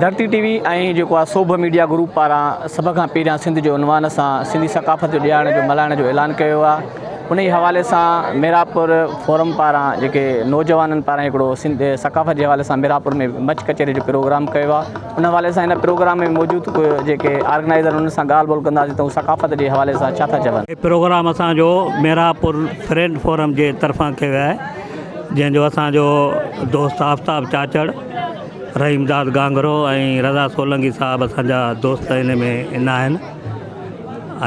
ڌرتي ٽي وي ۽ جيڪو آهي سوڀ ميڊيا گروپ پاران سڀ کان پهريان سنڌ جي عنوان سان سنڌي ثقافت جو ڏهاڙي جو ملهائڻ جو اعلان ڪيو آهي انهي حوالي سان ميرانپور فورم پاران جيڪي نوجوانن پاران هڪڙو سنڌ ثقافت جي حوالي سان ميرانپور ۾ مچ ڪچهري جو پروگرام ڪيو آهي ان حوالي سان هن پروگرام ۾ موجود جيڪي آرگنائزر انهن سان ڳالهه ٻولهه ڪنداسين ته هو ثقافت جي حوالي سان ڇا ٿا چون. هي پروگرام اسان جو ميرانپور فرينڊ فورم جي طرفان ڪيو ويو آهي جنهن جو اسان جو دوست آفتاب چاچڙ، رحيم داد گانگهرو ۽ رضا سولنگي صاحب اسان جا دوست ان ۾ ان آهن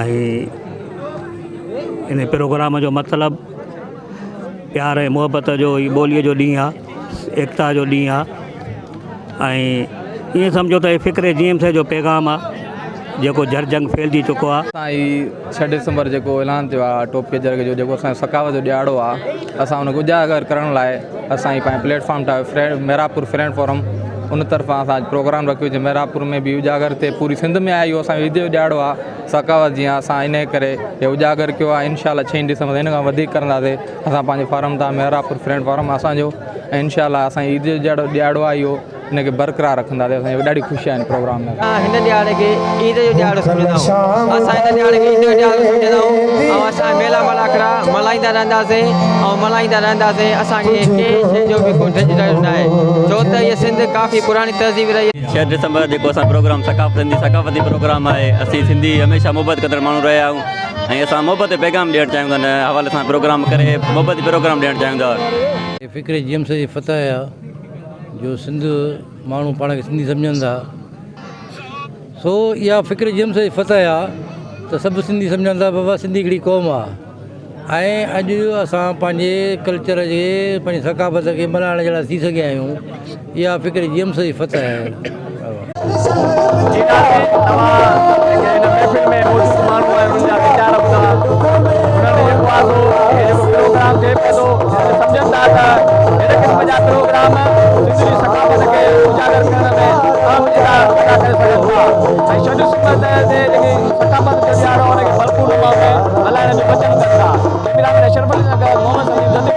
۽ ان پروگرام جو مطلب پيار ۽ محبت جو هي ٻوليء جو ڏينهن آهي ايڪتا جو ڏينهن آهي ۽ ائين سمجهو ته هي فڪر جي ايم سي جو پيغام آهي جيڪو جهرجهنگ ڦهلجي چڪو آهي. اسان هي ڇهه ڊسمبر جيڪو اعلان ٿيو آهي ٽوپي جرڳي جو جيڪو اسان جو ثقافت جو ڏهاڙو آهي اسان ان کي اجاگر ڪرڻ لاء اسان هي پنهنجو پليٽ فارم ٺاهيو فرينڊ ميراپور فرينڊ فورم ان طرفان اسان اڄ پروگرام رکيو جي ميراپور ۾ به اجاگر ٿئي پوري سنڌ ۾ آهي اهو اسان جو عيد جو ڏهاڙو آهي ثقافت جيئن اسان ان ڪري هي اجاگر ڪيو آهي انشاء الله ڇهين ڊسمبر ان کان وڌيڪ ڪرنداسي اسان پنهنجي فورم تان ميراپور فرينڊ فورم اسان جو ۽ انشاء الله اسان عيد جو جهڙو ڏهاڙو آهي اهو ان کي برقرار رکنداسين اسان کي ڏاڍي خوشي آهي ان پروگرام ۾. اسان هن ڏهاڙي کي عيد جو ڏهاڙو سمجهندا آهيون. اسان هن ڏهاڙي کي عيد جو ڏهاڙو سمجهندا آهيون ۽ اسان ميلا ملاکڙا ملهائيندا رهنداسين ۽ ملهائيندا رهنداسين. اسان کي ڪنهن شيء جو به ڪو ڊڄ ڊر ناهي ڇو ته هيء سنڌ ڪافي پراڻي تهذيب رهي. ڇهه ڊسمبر جيڪو اسان پروگرام ثقافت سنڌي ثقافتي پروگرام آهي اسين سنڌي هميشه محبت ڪندڙ ماڻهو رهيا آهيون ۽ اسان محبت جو پيغام ڏيڻ چاهيون ٿا ان حوالي سان پروگرام ڪري محبتي پروگرام ڏيڻ چاهيون ٿا. فڪر جي ايم سيد جي فتح آ. جو سنڌ ماڻهو پاڻ کي سنڌي سمجهن ٿا سو اها فڪر جي ايم سيد جي فتح آ ته سڀ سنڌي سمجهن ٿا بابا سنڌي هڪڙي قوم آ ۽ اڄ اسان پنهنجي ڪلچر جي پنهنجي ثقافت کي ملهائڻ جهڙا ٿي سگهيا آهيون اها فڪر جي ايم سيد جي فتح آهي. جي ناظرين توهان جيڪي هن محفل ۾ موجود ماڻهو آهن انهن جا ويچار ٻڌا انهن جيڪو آهي سو هي جيڪو پروگرام ٿئي پيو ٿو سمجهن ٿا ته هن قسم جا پروگرام سنڌ جي ثقافت کي اجاگر ڪرڻ ۾ اهم ڪردار ادا ڪري سگهن ٿا ۽ ڇهه ڊسمبر تي جيڪي ثقافت جو ڏهاڙو ان کي ڀرپور نموني ملهائڻ جو وچن ڪن ٿا ڪئميرا مين اشرف علي سان گڏ محمد سليم.